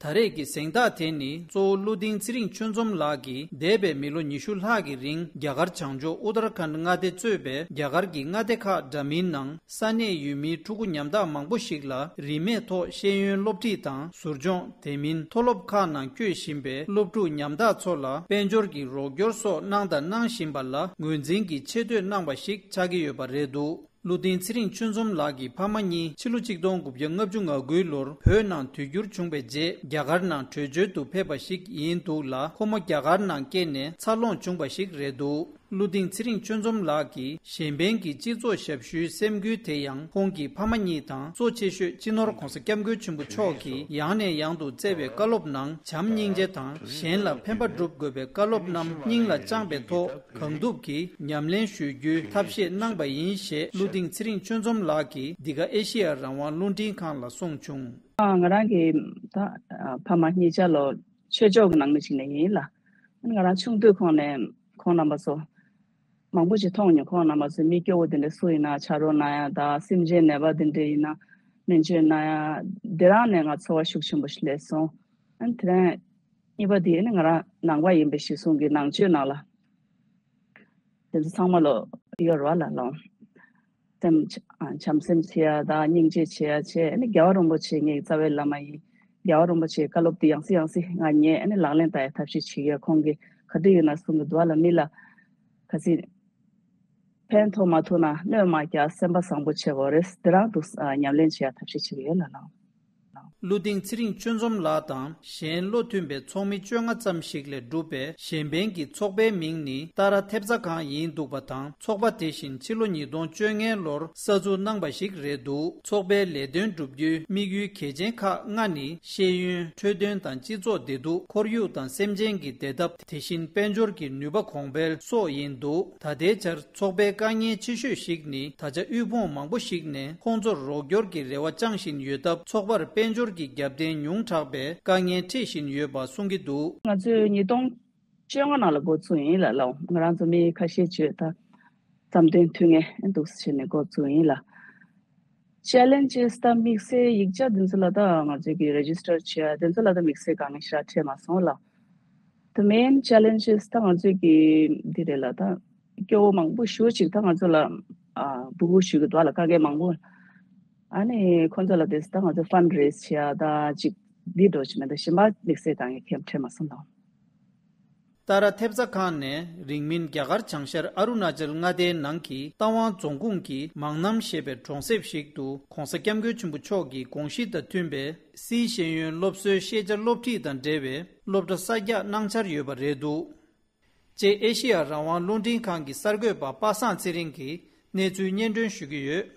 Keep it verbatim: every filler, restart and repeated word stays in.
ད་རེས་ཀྱི་གཟེངས་རྟགས་དེ་ནི་གཙོ་བོ་བློ་ལྡིང་ཚེ་རིང་ཆོས་འཛོམས་ལགས་ཀྱིས་འདས་པའི་མི་ལོ་ཉི་ཤུ་ལྷག་གི་རིང་རྒྱ་གར་བྱང་ཕྱོགས་ཨུ་ཏར་ཁཱན་མངའ་སྡེ་གཙོས་པའི་རྒྱ་གར་གྱི་མངའ་སྡེ་ཁག་འདྲ་མིན་ནང་ས་གནས་ཡུལ་མིའི་ཕྲུ་གུ་ཉམ་ཐག་མང་པོ་ཞིག་ལ་རིན་མེད་ཐོག་ཤེས་ཡོན་སློབ་ཁྲིད་དང་ཟུར་སྦྱོང་། དེ་མིན་མཐོ་སློབ་ཁག་ནང་བསྐྱོད་བཞིན་པའི་སློབ་ཕྲུག་ཉམ་ཐག་ཚོ་ལ་དཔལ་འབྱོར་གྱི་རོགས་སྐྱོར་སོགས་གནང་དང་གནང་བཞིན་པ་ལ་ངོས་འཛིན་གྱི་ཆེ་བསྟོད་གནང་བ་ཞིག་ཆགས་ཀྱི་ཡོད་པ་རེད་འདུག་བློ་ལྡིང་ཚེ་རིང་ཆོས་འཛོམས་ལགས་ཀྱི་ཕ་མ་གཉིས་ཕྱི་ལོ་ཆིག་སྟོང་དགུ་བརྒྱ་ལྔ་བཅུ་ང་དགུའི་ལོར་བོད་ནང་དུས་འགྱུར་བྱུང་བའི་རྗེས་རྒྱ་གར་ནང་བྲོས་བྱོལ་དུ་ཕེབས་པ་ཞིག་ཡིན་འདུག་ལ། ཁོ་མོ་རྒྱ་གར་ནང་སྐྱེས་ནས་འཚར་ལོངས་བྱུང་བ་ཞིག་རེད་འདུག་བློ་ལྡིང་ཚེ་རིང་ཆོས་འཛོམས་ལགས་ཀྱིས་གཞན་ཕན་གྱི་སྤྱི་ཚོགས་ཞབས་ཞུའི་སེམས་འགུལ་དེ་ཡང་ཁོང་གི་ཕ་མ་གཉིས་དང་གཙོ་ཆེ་ཤོས་སྤྱི་ནོར་༧གོང་ས་༧སྐྱབས་མགོན་ཆེན་པོ་མཆོག་གིས་ཡང་ནས་ཡང་དུ་བསྩལ་བའི་བཀའ་སློབ་ནང་བྱམས་སྙིང་རྗེ་དང་གཞན་ལ་ཕན་པ་སྒྲུབ་དགོས་པའི་བཀའ་སློབ་རྣམས་སྙིང་ལ་བཅངས་པའི་ཐོག་གང་ཐུབ་ཀྱིས་ཉམས་ལེན་ཞུ་རྒྱུའི་ཐབས་ཤེས་གནང་པ་ཡིན་ཞེས་བློ་ལྡིང་ཚེ་རིང་ཆོས་འཛོམས་ལགས་ཀྱིས་འདི་ག་ཨེ་ཤེ་ཡ་རང་དབང་རླུང་འཕྲིན་ཁང་ལ་གསུངས་བྱུང་། ང་རང་གི་ད་ཕ་མ་གཉིས་ཆ་ལོ་ཆོས་ཕྱོགས་ཀྱི་ནང་མི་ཞིག་ནས་ཡིན་ལ། ང་རང་ཆུང་དུས་ཁོང་ནས་ཁོང་རྣམ་པ་ཚོ་མང་པོ་ཞིག་མཐོང་མྱོང་། ཁོང་རྣམ་པ་ཚོ་མི་སྐྱོ་བོ་དེ་འདྲ་སུ་ཡིན་ན་ཆ་རོགས་གནང་ཡ་དང་སེམས་ཅན་ནད་པ་དེ་འདྲ་ཡིན་ན་སྨན་བཅོས་གནང་ཡ་དེ་རང་ནས་ང་ཚོར་བ་ཤུགས་ཆེན་པོ་ཞིག་སླེབས་སོང་། ཨ་ནི་དེ་རིང་གཉིས་པ་དེ་ནི་ང་རང་ནང་པ་ཡིན་པའི་གཞི་བཟུང་གི་ནང་ཆོས་ནང་ལ། དེ་ཚོ་ཚང་མ་ལོ་ཡོད་རེད་བ་ལ་ལོ། སེམས་ཨ་བྱམས་སེམས་བྱེད་ཡ་དང་སྙིང་རྗེ་བྱེད་ཡ་བྱས་ནི་རྒྱལ་བ་རིན་པོ་ཆེ་ངའི་རྩ་བའི་བླ་མ་ཡིན། རྒྱལ་བ་རིན་པོ་ཆེའི་བཀའ་སློབ་དེ་ཡང་སེ་ཡང་སེ་ང་ཉན་ནི་ལག་ལེན་བསྟར་ཡ་ཐབས་ཤེས་བྱེད་ཡ། ཁོང་གིས་ག་དུས་ཡིན་ན་གསུང་གི་འདུག་བ་ལ། མི་ལ་ག་ཚིག་ཕན་ཐོགས་མ་ཐུབ་ན་གནོད་མ་རྒྱག་སེམས་པ་བཟང་པོ་བྱེད་དགོས་རེད། དེ་རང་དུ་ཨ་ཉམས་ལེན་བྱེད་ཡ་ཐབས་ཤེས་བྱེད་ཀྱི་ཡོད་ལ་ལོ། བློ་ལྡིང་ཚེ་རིང་ཆོས་འཛོམས་ལགས་དང་གཞན་བློ་མཐུན་པའི་ཚོགས་མི་བཅོ་ལྔ་ཙམ་ཞིག་ལས་གྲུབ་པའི་གཞན་ཕན་གྱི་ཚོགས་པའི་མིང་ནི་ཏཱ་ར་ཐེབས་རྩ་ཁང་ཡིན་འདུག་པ་དང་། ཚོགས་པ་དེ་བཞིན་ཕྱི་ལོ་ཉིས་སྟོང་བཅོ་ལྔའི་ལོར་གསར་འཛུགས་གནང་པ་ཞིག་རེད་འདུག་ཚོགས་པའི་ལས་དོན་བསྒྲུབ་རྒྱུའི་དམིགས་ཡུལ་གལ་ཆེན་ཁག་ལྔ་ནི་ཤེས་ཡོན། འཕྲོད་བསྟེན་དང་སྤྱི་ཚོགས་བདེ་སྡུག་ཁོར་ཡུག་དང་སེམས་ཅན་གྱི་བདེ་ཐབས། དེ་བཞིན་དཔལ་འབྱོར་གྱི་ནུས་པ་གོང་འཕེལ་སོགས་ཡིན་འདུག་ད་ལྟའི་ཆར་ཚོགས་པའི་དཀའ་ངལ་ཆེ་ཤོས་ཤིག་ནི་ད་ཆ་དབུལ་ཕོངས་མང་པོ་ཞིག་ནས་ཁོང་ཚོར་རོགས་སྐྱོར་གྱི་རེ་བ་བཅངས་བཞིན་ཡོད་སྟབས། ཚོགས་པར་དཔལ་འབྱོར་གྱི་རྒྱབ་རྟེན་ཉུང་དྲགས་པས་དཀའ་ངལ་འཕྲད་བཞིན་ཡོད་པ་གསུང་གི་འདུག་ང་ཚོས་ཉིས་སྟོང་བཅོ་ལྔ་ནང་ལ་འགོ་བཙུགས་ཡིན་ལ་ལོ། ང་རང་ཚོ་མི་ཁ་ཤས་བྱོས་ད་བསམ་དོན་མཐུན་ངེས་འདུག་ཟེར་ནས་འགོ་བཙུགས་ཡིན་ལ། ཅེ་ལེན་ཇེས་ད་དམིགས་བསལ་ཡིག་ཆ་འདི་ཚོ་ལ་ད་ང་ཚོས་ཀྱི་རེ་ཇི་སི་ཊར་བྱེད་ཡ་དེ་ཚོ་ལ་ད་དམིགས་བསལ་དཀའ་ངལ་ཞེ་དྲག་འཕྲད་མ་སོང་ལ། The main challenges ད་ང་ཚོས་ཀྱི་འདི་རེད་ལ། ད་སྐྱོ་བོ་མང་པོ་ཞེ་ཅིག་ད་ང་ཚོ་ལ་ཨ་འབོད་སྐུལ་ཞུ་གི་འདུག་ལ། དཀའ་ངལ་མང་པོ། ཨ་ནི་ཁོང་ཚོ་ལ་དེ་ད་ང་ཚོ་ཕན་རེ་ཛི་བྱེད་ཡ་ད་ཅིག་འདི་འགྲོ་ཅིག་མེད། ད་གཞན་པ་དམིགས་བསལ་དཀའ་ངལ་གང་ཡང་འཕྲད་མ་སོང་ལ། ཏཱ་ར་ཐེབས་རྩ་ཁང་ནས་རིང་མིན་རྒྱ་གར་བྱང་ཤར་ཨ་རུ་ན་ཅལ་མངའ་སྡེའི་ནང་གི་རྟ་དབང་རྫོང་ཁོངས་ཀྱི་མང་རྣམ་ཞེས་པའི་གྲོང་གསེབ་ཞིག་ཏུ་༧གོང་ས་༧སྐྱབས་མགོན་ཆེན་པོ་མཆོག་གི་དགོངས་གཞི་དང་མཐུན་པའི་སིའི་ཤེས་ཡོན་སློབ་གསོའི་ཤེས་བྱ་སློབ་ཁྲིད་དང་འབྲེལ་བའི་སློབ་གྲྭ་གསར་རྒྱག་གནང་འཆར་ཡོད་པ་རེད་འདུག་ཅེས་ཨེ་ཤེ་ཡ་རང་དབང་རླུང་འཕྲིན་ཁང་གི་གསར་འགོད་པ་པ་སངས་ཚེ་རིང་གིས་གནས་ཚུལ་སྙན་སྒྲོན་ཞུ་གི་ཡོད།